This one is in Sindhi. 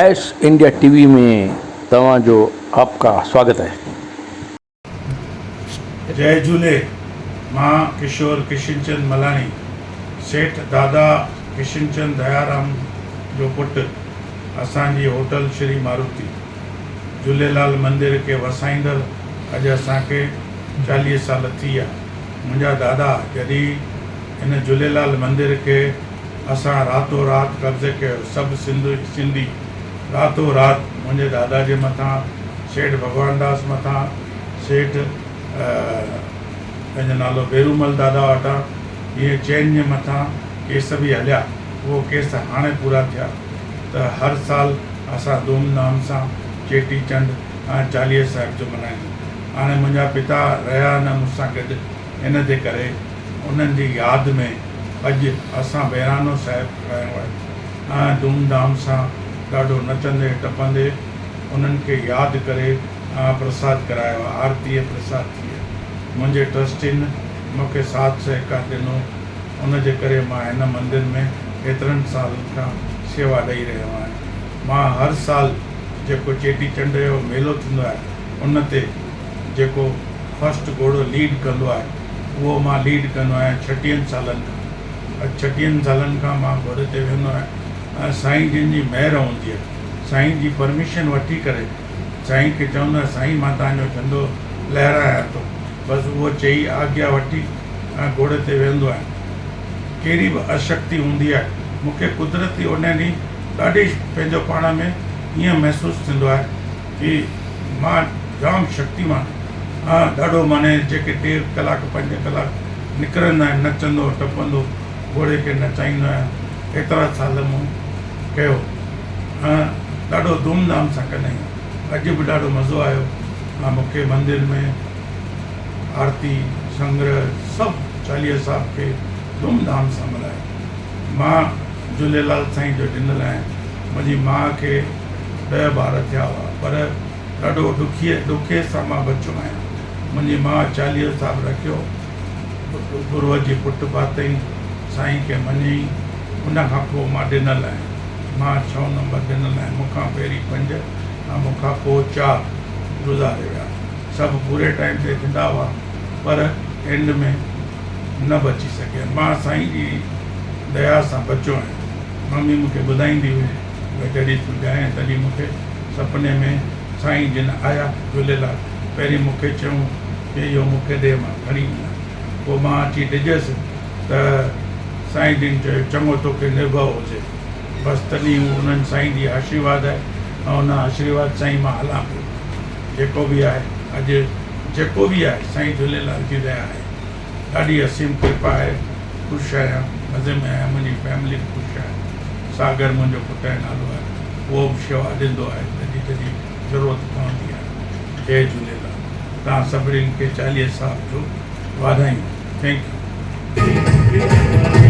ايس انڊيا ٽي وي ۾ توهان جو آپ ڪا سواگت هي. جئي جهولي مان ڪشور ڪشنچند ملاڻي سيٺ دادا ڪشنچند ديارام جو پٽ اسان جي هوٽل شري ماروتي جهوليلال مندر کي وسائيندڙ اڄ اسان کي 40 سال ٿي ويا منهنجا دادا جڏهن هن جهوليلال مندر کي اسان راتو رات قبضي ڪيو سڀ سنڌ سنڌي راتو رات منهنجي دادا جي مٿان سيٺ ڀڳوان داس مٿان سيٺ پنهنجو نالو ڀيرومل دادا وٽان اهي چئن جي مٿان ڪيس به هليا اهو ڪيس هاڻي پورا ٿيا ته هر سال اسان ڌوم ڌام سان چيٽي چنڊ ۽ چاليهه صاحب جو ملهائيندا هاڻي منهنجا پتا رهيا نه مون سان گڏ ان جي ڪري انهن جي ياد ۾ اڄ اسان بهراڻو صاحب ڪرايو آهي ۽ ڌوم ڌام سان ڏاڍو نچندي ٽپندي انهن کي ياد ڪري ۽ پرساد ڪرايو آهي آرتي ۽ پرساد ٿي آهي منهنجي ٽرسٽين مون کي ساٿ سهڪار ڏنو ان جي ڪري مان هن مندر ۾ ايترن سالن کان سيوا ڏئي رهيو آهيان مان هر سال جيڪو چيٽي چنڊ جو ميلو ٿيندو آهي ان تي جيڪو فرسٽ گهوڙو ليڊ ڪندو آهي اهو مان ليڊ ڪندو آهيان ڇٽيهن سالن کان اڄ ڇٽيهن سالن کان مان گهوڙي تي ويهندو آهيان ۽ سائين جن جي مهر هوندي آهي سائين جي پرميشن وٺي ڪري سائين کي چوندو آهيان سائين مان توهان جو جهنڊو لهرايان ٿو بس اهو چئي آگيا وٺي ۽ گهوڙي تي ويهندو آهيان ڪهڙي به اشڪتي هوندي آهي مون کي قدرتي ان ڏينهن ڏاڍي پنهنجو پاڻ ۾ ائين محسوس ٿيندو آهي ڪي مان جام شڪتيمان آهيان ڏاڍو معني جيڪي ٽي ڪلاڪ پنج ڪلاڪ نڪرندا آهن نچندو ٽپندو گهوڙي کي نچائيندو آهيان ايترا سال مون ڪيو ۽ ڏاڍو ڌوم ڌام سان ڪندا آهيون اڄ به ڏاڍو مزو آيو ۽ مون کي مندر ۾ آرتي سنگرهه سڀ 40 صاحب کي ڌوم ڌام سان ملهايو مان جهوليلال سائين جو ڏنل آهيان منهنجي ماء کي ڏهه ٻار ٿيا هئا پر ڏاڍو ڏکيء ڏکي سان مان بچيو آهيان. منهنجي ماء 40 صاحب رکيو، گروء جي پٽ پاتئين، سائين کي مڃيائين، ان کان پوء مان ڏنل آهيان. مان ڇهون نمبر ڏنل آهيان. مون کان پهرين پنج ۽ مون کان پوء چار گذاري ويا. سڀ پوري ٽائيم تي ٿيندا هئا پر اينڊ ۾ نه بچي سگهيا. مان سائين جي ديا سان بچيو آهيان. ممي مون کي ٻڌائيندي هئي ته جڏهن تون ڄائين تڏهن مون کي سپني ۾ سائين جن آيا جهوليلال پهرين مون کي چيائون ته اهو مون کي ڏي مان کڻي وڃان پوء مان اچي ڊڄيس ته سائين جن چيو چڱو توکي نرڀؤ هجي بس تڏهن هو انهن سائين جي آشيرواد آهي ۽ ان آشيرواد سان ئي مان هلان پيو جيڪو به آهي اڄ جيڪو به آهي سائين جهوليلال جي ديا آهي. ڏاڍي اسيم ڪرپا آهي خوش آهيان مزي ۾ آهيان منهنجي فيملي به خوش آهي ساگر منهنجو پٽ جو نالو آهي اهو به شيوا ڏيندو آهي جڏهن جڏهن ضرورت پوندي آهي جئي جهوليلال توهان سڀني کي 40 صاحب جو واڌايون thank you.